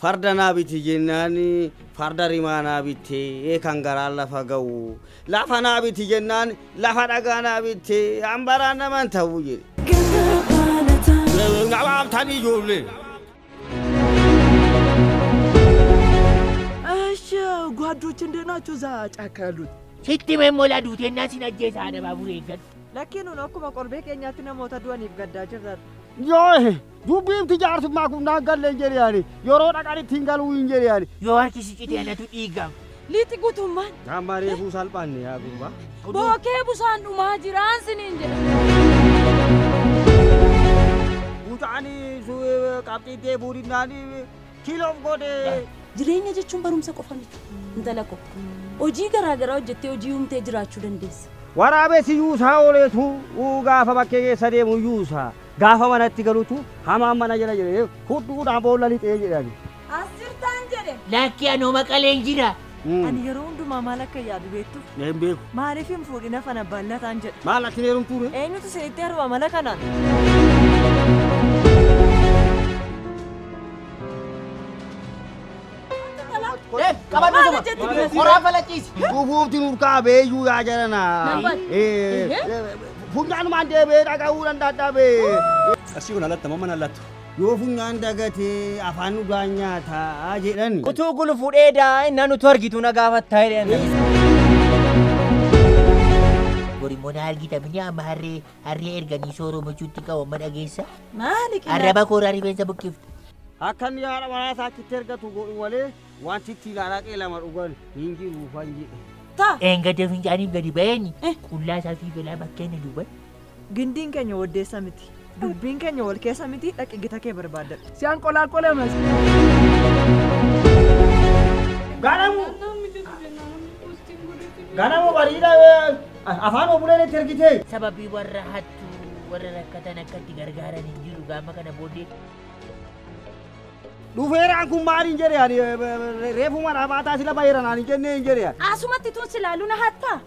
Farda naa biti jennaan farda rimaa naa bitte kan garaan lafa ga'u. Lafa naa biti jennaan lafa dhagaa naa bitte hambaraan naman ta'u jedhe. Nabaabtan ijoollee. እሺ ጓዶች እንዴት ናቸው? እዛ ጫካ ያሉት Sitti meemmola duutennaan sin ajjeesa haadha baabura eeggadhu. Lakkiin akkuma qorbee keenyaatti namoota du'aniif gaddaa jirra. Yoo dubbiin jaarsummaa kun naan galle hin jedhe yaani yeroo dhaqan ittiin galuu hin jedhe yaani. Yoo harki si cite anatu dhiigama. Liixi guutummaan. Amma reefuu salphaanne yaa gurbaa. Bookee busaan dhumaa jiraan siniin jedhe. Mucaan qabxii deebuudhinaan kiiloof godhe. Jireenya jechuun barumsa qofa miti. Intala koo hojii garaa garaa hojjettee hojii uumtee jiraachuu dandeessa. Waraabessi yuusaa ooletu gaafa bakkee keessa deemu yuusaa gaafa manatti galutu hamaan mana jala jedhee hudduudhaan boolla lixee jedhani. As jirtaan jedhe. Lakki anoo maqaleen jira. Ani yeroo hundumaa maal akka yaadu beektu? Hin beeku. Maaliif hin fuudhina fana ballataan jedhe. Maal ati heerumtuu ree? Eenyutu isinitti heeruma mala kanaan? Dhufuufti nurkaa beeyyuu yaa jedhana. Funyaanumaan deebi'ee dhaga'uu danda'a bee. Qarshii kun alatta mana alattu. Yoo funyaan dagatee afaan dhugaan nyaataa jedhan. Utuu gulufu dheedaa innaan utuu argitu na gaafattaa jedhan. Borimmoo na argita mini amma harree harree erganii sooromachuutti qabu amma dhageessa. Maali qinaa? Arraba kooraa rifeensa buqqiftu. Akkan yaada manaa isaa achitti ergatu godhu malee wanti itti araqee lama dhugan hin jiru ufan jedhe. Taa. Eengada fincaaniif gadi ba'een qullaa isaa fi balaa bakkee na duuban. Gindiin keenya waddeessa miti. Dubbiin keenya wal keessa miti dhaqi gita kee barbaadadhu. Si'an qolaaqolamas. Ganamu. Ganamu bariidha afaan obuleen itti ergite. Sababii warra hattuu warra rakkatan akkatti gargaaran hin jiru gaama kana booddee. Dhufeeraan kun maal hin jedhe ani reefu mana baataa sila bayeera naan hin jenne hin jedhe. Asumatti tun silaalu na hattaa.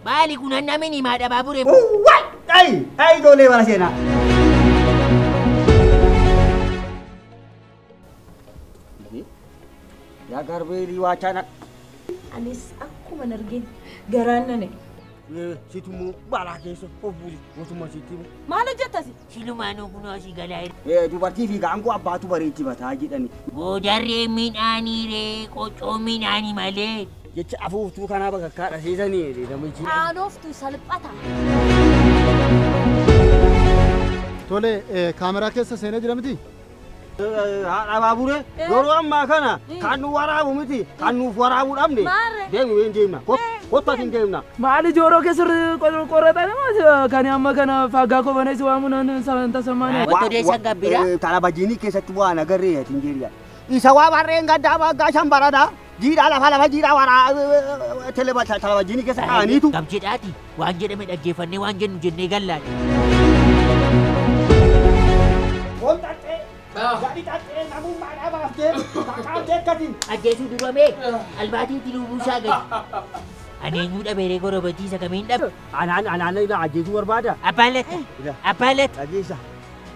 Maali kun namni himaa baaburee. Waay! Ayi! Ayi ijoollee bara seenaa. Yaa garbeelii waachaa Anis akkuma argin garaan nane. Sitummoo balaa keessa of buusi osuma sitti. Maal hojjettasi? Silumaanuu kunoo asii galaa jira. Dubartii fi gaangoo abbaatu bareechifataa jedhani. Goodarree midhaanii ree qoccoo midhaanii malee. Jecha afuuftuu kanaa bakka dhaseesanii namichi. Qaanoftu salphata. Tole kaameraa keessa seenee jira miti? Haadha baaburee yeroo ammaa kana kan nu waraabu miti kan nuuf waraabuu dhabne deemu hin deemna kottu hin deemna. Maali jooroo keessarri qoratan kan amma kana faagaa kobanees waamuun tasammaan. Wanto deessan gabbira. Talabajiinii keessatti waan agarree hin jirya. Isa waa barreen gaddaa waggaa shan baradha. Jiidhaa lafa lafa jiidhaa waraa talabajiinii keessa kaa'aniitu. Gam jedhaati waan jedhame dhaggeeffannee waan jennu jennee gallaadha. Qomxaxxee. Gadi xaxxee namummaa dhabaaftee kakaatee akkatiin. Ajjeesuu durame albaatiitti lubuusaa gadi. Ani eenyuu dhabeeree gorobatiisa kamiin dhabe? Anaan anaan ajjeesuu barbaada. Abbaan latta. Abbaan latta. Ajjeesa.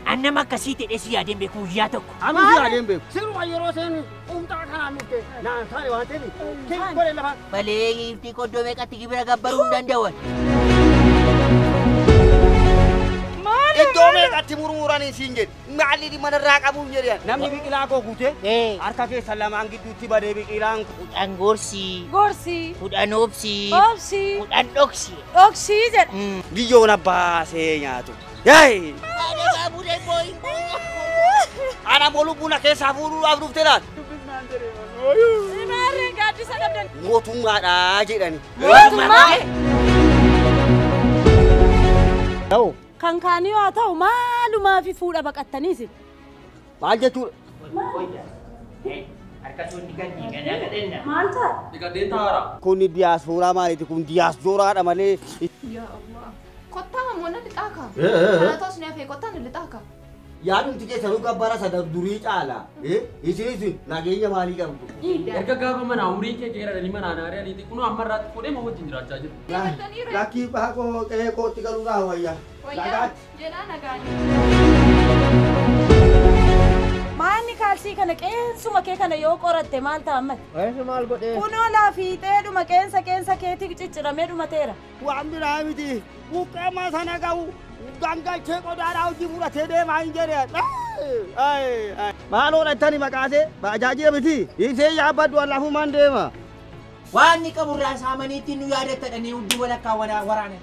An nama akkasii ta'e si yaadeen beeku guyyaa tokko. Ani si yaadeen beeku. Siruma yeroo seenu umxaa kanaan dhufte naan taane waan ta'eef kee godhe lafa. Malee giiftii qoddoo meeqatti gibira gabbaruu hin danda'an. Iddoo meeqatti murmuranii siin jedhe maalli dhimma narraa qabu hin jedhe namni biqilaa koo guute harka keessa lamaan gidduutti badee biqilaan. Kudhan gorsii. Gorsii. Kudhan obsii. Obsii. Kudhan dhoksii. Dhoksii jedha. Biyyoon abbaasee nyaatu. Yaayi! Haadha baaburee booyi. Ana moluu buna keessaa fuudhuudhaaf dhuftee laata? Maarree gaaddisa qabdan. Mootummaadhaa jedhani. Mootummaa? Kan kaanii haa ta'u maalumaa fi fuudha baqattaniis. Maal jechuudha? Maal ta'a? Kun diyaaspooraa maaliiti? Kun diyaaspooraadha malee. Yaa Allah. Kottaa mammoona lixaa kaa. Kana ta'us ni hafee kottaa ni lixaa kaa. Yaadumti keessanuu gabbara sada durii caala. Isinis nageenya maalii qabdu? Erga gaafa mana umurii kee geeraranii mana naari'aniiti kunoo amma irraatti fuudhee ma wajjin jiraachaa jiru. Lakkii baakoo qe'ee kootti galuudhaa wayya. Wayyaa jedhaa nagaanii. Maanni kaalsii kana qeensuma kee kana yoo qoratte maal ta'a ammatti? Qeensi maal godhee? Kunoo laafiixee dhuma qeensa qeensa keetii cicciramee dhumateera. Waan biraa miti. Buqqeema sana ga'u gangalchee qodaadhaa hojii fudhatee deemaa hin jedhe. Maaloo dhattani maqaasee baajaajii miti. Isee yaabbadhu lafumaan deema. Waan inni qaburraa saamaniitti nu yaadattadhanii hudduu walakkaa waraanan.